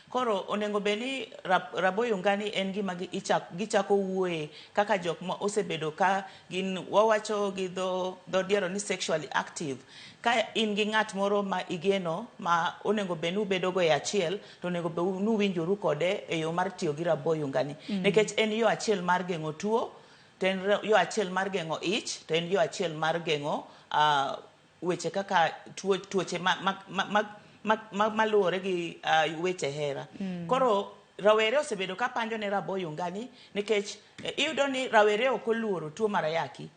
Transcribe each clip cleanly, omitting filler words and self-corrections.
Koro onego bed ni raboyunga ni en gima gichako wuoye kaka jok ma osebedo ka gin, wawacho gi dho diero ni sexually active. Ka in gi ng'at moro ma igeno, ma onego bed ni ubedo go e achiel, to onego bed ni uwinjoru kode e yo mar tiyo gi raboyunga ni. Nikech en yo achiel mar geng'o tuo, to en yo achiel mar geng'o ich, to en yo achiel mar geng'o weche kaka tuoche maluwore gi weche hera. Koro rawere osebedo ka panjo ne raboyunga ni nikech iyudo ni rawere ok oluoro tuo mar ayaki,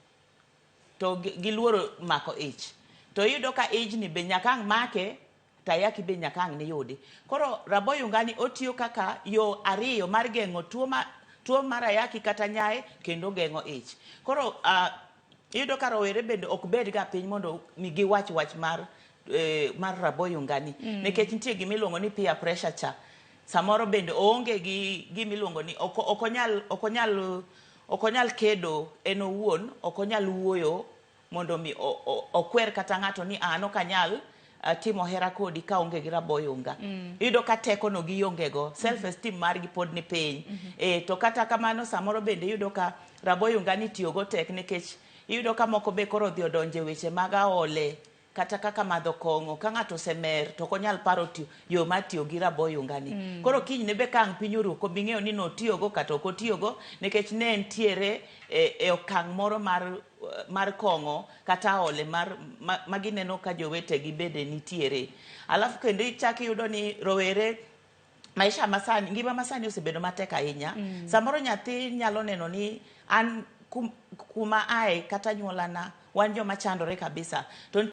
to giluoro mako ich. To iyudo ka ijni be nyaka ang' make, to ayaki be nyaka ang' niyudi. Koro raboyunga ni otiyo kaka yo ariyo mar geng'o tuo mar ayaki kata nyae, kendo geng'o ich. Koro iyudo ka rowere bende ok bed ga piny mondo mi giwach wach mar raboyunga ni. Nikech nitie gima iluongo ni peer pressure cha. Samoro bende oonge gi gima iluongo ni ok onyal kedo en owuon, ok onyal wuoyo mondo mi okwer kata ng'ato ni an ok anyal timo hera kodi kaonge gi raboyunga. Iyudo ka teko no gionge go, self esteem margi pod ni piny. To kata kamano, samoro bende iyudo ka raboyunga ni tiyo go tek, nikech iyudo ka moko be koro odhi odonje weche mag aole kata kaka madho kong'o. Ka ng'ato osemer, to ok onyal paro tiyo yo mar tiyo gi raboyunga ni. Koro kinyne be ka ang' piny oru, ok obi ng'eyo ni notiyogo kata ok otiyogo, nikech ne entiere e okang' moro mar kong'o kata aole mar ma gineno ka jowetegi bende nitiere. Alafu kendo ichak iyudo ni rowere, maisha masani, ngima masani osebedo matek ahinya. Samoro nyathi nyalo neno ni an kuma ae kata anyuolana wan joma chandore kabisa, to